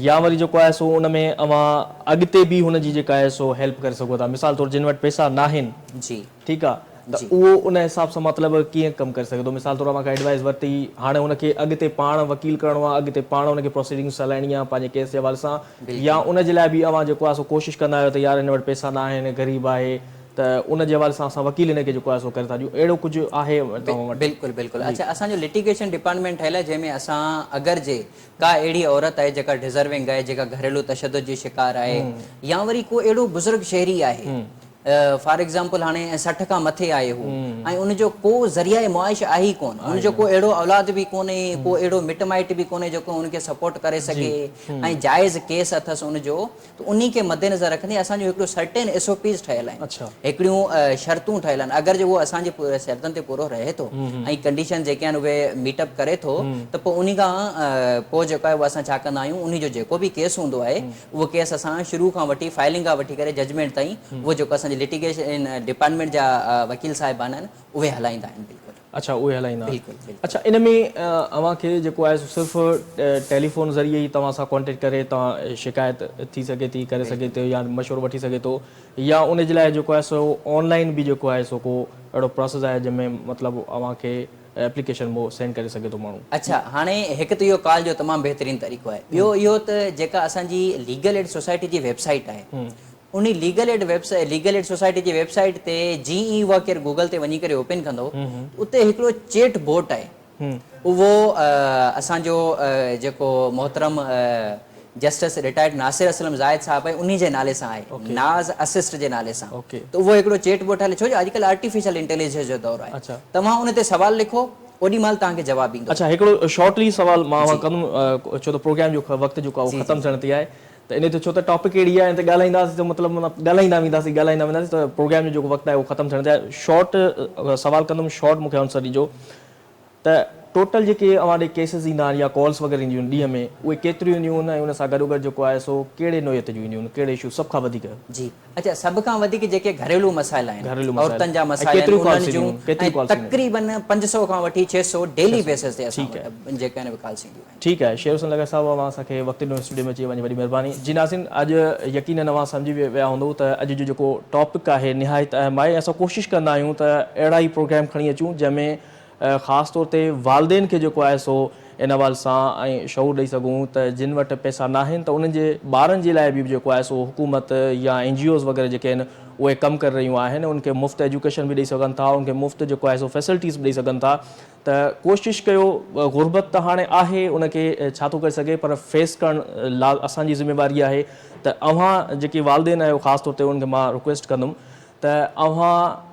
يا وري جيڪو آهي سو ان ۾ اوهان اڳتي به هن جي جيڪا آهي سو هيلپ ڪري سگهو ٿا مثال طور جن وٽ پئسا ناهن جي. ٺيڪ آ ته اهو ان حساب سان مطلب ڪيئن ڪم ڪري سگهي ٿو مثال طور اوهان کان ايڊوائس ورتي هاڻي هن کي اڳتي پاڻ وڪيل ڪرڻو آ اڳتي پاڻ ان کي پروسيڊنگس هلائڻي آ پنهنجي ڪيس جي حوالي سان يا ان جي لاء به اوهان جيڪو آ سو ڪوشش ڪندا آهيو ته يار هن وٽ پئسا نه آهن غريب آهي ته ان جي حوالي سان اسان وڪيل هن کي جيڪو آهي سو ڪري ٿا ڏيون اهڙو ڪجهه آهي توهان وٽ. بلڪل بلڪل اڇا اسان جو لٽيگيشن ڊپارٽمينٽ ٺهيل آهي جنهن ۾ اسان اگر جي ڪا اهڙي عورت آهي جيڪا ڊزرونگ آهي جيڪا گهريلو تشدد جي شڪار آهي يا وري ڪو اهڙو بزرگ شهري آهي فار ايگزامپل هاڻي 60 کان مٿي آهي هو ۽ ان جو ڪو ذريعه معاش آهي ئي ڪونه ان جو ڪو اهڙو اولاد به ڪونهي ڪو اهڙو مٽ مائٽ به ڪونهي جيڪو ان کي سپورٽ ڪري سگهي ۽ جائز ڪيس اٿس ان جو ته انهي کي مدنظر رکندي اسان جو هڪڙو سرٽين ايس او پيز ٺهيل آهن هڪڙيون شرطون ٺهيل آهن اگر جي هو اسان جي شرطن تي پورو رهي ٿو ۽ ڪنڊيشن جيڪي آهن اهي ميٽ اپ ڪري ٿو ته پوء انهي کان پوء جيڪو آهي اهو اسان ڇا ڪندا آهيون انهي جو جيڪو به ڪيس هوندو آهي اهو ڪيس اسان شروع کان وٺي فائلنگ کان وٺي ڪري ججمينٽ تائين اهو جيڪو اسان جي لٽيگيشن ڊپارٽمينٽ جا وڪيل صاحبان آهن اهي هلائيندا آهن بلڪل. اڇا اهي هلائيندا آهن. بلڪل بلڪل. اڇا ان ۾ اوهان کي جيڪو آهي سو صرف ٽيليفون ذريعي ئي توهان سان ڪانٽيڪٽ ڪري توهان شڪايت ٿي سگهي ٿي ڪري سگهي ٿو يا مشورو وٺي سگهي ٿو يا ان جي لاء جيڪو آهي سو آن لائين به جيڪو آهي سو ڪو اهڙو پراسيس آهي جنهن ۾ مطلب اوهان کي ايپليڪيشن مو سينڊ ڪري سگهي ٿو ماڻهو. اڇا هاڻي هڪ ته اهو ڪال جو تمام بهترين طريقو آهي ٻيو اهو ته جيڪا اسان جي ليگل ايڊ سوسائٽي جي ويب سائيٽ آهي انهي legal aid web legal aid society جي ويب سائيٽ تي جيئن ئي اها ڪير گوگل تي وڃي ڪري اوپن ڪندو اتي هڪڙو چيٽ بوٽ آهي اهو اسان جو جيڪو محترم جسٽس رٽائرڊ ناصر اسلم زاهد صاحب آهي انهي جي نالي سان آهي ناز اسسٽ جي نالي سان ته اهو هڪڙو چيٽ بوٽ هلي ڇو جو اڄڪلهه آرٽيفيشل انٽيليجنس جو دور آهي توهان ان تي سوال لکو اوڏي مهل توهان کي جواب ايندو. اڇا هڪڙو شارٽلي سوال مان اوهان ڪندم ڇو ته پروگرام جو وقت جيڪو آهي اهو ختم ٿيڻ تي آهي ته انهي تي ڇو ته ٽاپڪ اهڙي آهي ان تي ڳالهائينداسين ته مطلب معنيٰ ڳالهائيندا وينداسين ڳالهائيندا وينداسين ته پروگرام جو جيڪو وقت آهي اهو ختم ٿيڻ تي آهي شارٽ سوال ڪندم شارٽ مون کي آنسر ڏجو ته ٽوٽل جيڪي اوهان ڏي ڪيسز ايندا آهن يا ڪالز وغيره اينديون آهن ڏينهن ۾ اهي ڪيتريون اينديون آهن ۽ ان سان گڏوگڏ جيڪو آهي سو ڪهڙي نوعيت جون اينديون آهن ڪهڙي اشو سڀ کان وڌيڪ؟ جي اڇا سڀ کان وڌيڪ جيڪي گهريلو مسائل آهن گهريلو مسائل عورتن جا مسائل آهن انهن جون ۽ تقريبن 500 کان وٺي 600 ڊيلي بيسز تي اسان وٽ جيڪي آهن اهي ڪالز اينديون آهن. ٺيڪ آهي شير حسين لغاري صاحب اوهان اسان کي وقت ڏنو اسٽوڊيو ۾ اچي اوهان جي وڏي مهرباني جي ناظرين اڄ يقينن اوهان سمجهي ويا هوندو ته اڄ جو جيڪو ٽاپڪ آهي نهايت اهم آهي ۽ اسان ڪوشش ڪندا آهيون ته اهڙا ئي پروگرام کڻي اچون جنهن ۾ خاص طور تي والدين کي جيڪو آهي سو ان حوالي سان ۽ شعور ڏئي سگهون ته جن وٽ پئسا ناهن ته انهن جي ٻارن جي لاء به جيڪو آهي سو حڪومت يا اين جي اوز وغيره جيڪي آهن اهي ڪم ڪري رهيون آهن انهن کي مفت ايجوڪيشن به ڏئي سگهن ٿا انهن کي مفت جيڪو آهي سو فيسلٽيز به ڏئي سگهن ٿا ته ڪوشش ڪيو غربت ته هاڻي آهي ان کي ڇا ٿو ڪري سگهي پر فيس ڪرڻ لا اسان جي ذميواري آهي ته اوهان جيڪي والدين آهيو خاص طور تي انهن کي مان رڪويسٽ ڪندم ته اوهان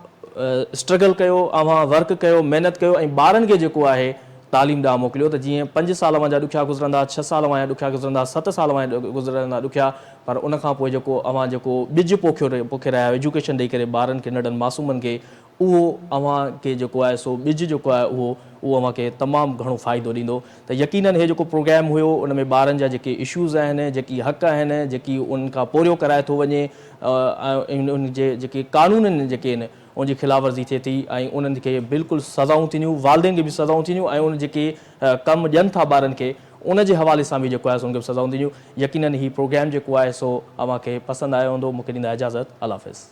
اسٽرگل ڪيو اوهان ورڪ ڪيو محنت ڪيو ۽ ٻارن کي جيڪو آهي تعليم ڏانهن موڪليو ته جيئن پنج سال اوهان جا ڏکيا گذرندا ڇهه سال اوهان جا ڏکيا گذرندا ست سال اوهان جا گذرندا ڏکيا پر ان کان پوء جيڪو اوهان جيڪو ٻج پوکيو پوکي رهيا آهيو ايجوڪيشن ڏئي ڪري ٻارن کي ننڍن معصومن کي اهو اوهان کي جيڪو آهي سو ٻج جيڪو آهي اهو اهو اوهان کي تمام گهڻو فائدو ڏيندو ته يقينن هي جيڪو پروگرام هيو ان ۾ ٻارن جا جيڪي اشوز آهن جيڪي حق آهن جيڪي انهن کان پورهيو ڪرائي ٿو وڃي ۽ انهن جي جيڪي قانون آهن جيڪي آهن ان جي خلاف ورزي ٿئي ٿي ۽ انهن کي بلڪل سزائون ٿينديون والدين کي به سزائون ٿينديون ۽ ان جيڪي ڪم ڏين ٿا ٻارن کي ان جي حوالي سان به جيڪو آهي سو ان کي به سزائون ٿينديون يقينن هي پروگرام جيڪو آهي سو اوهان کي پسند آيو هوندو مون کي ڏيندا اجازت الله حافظ.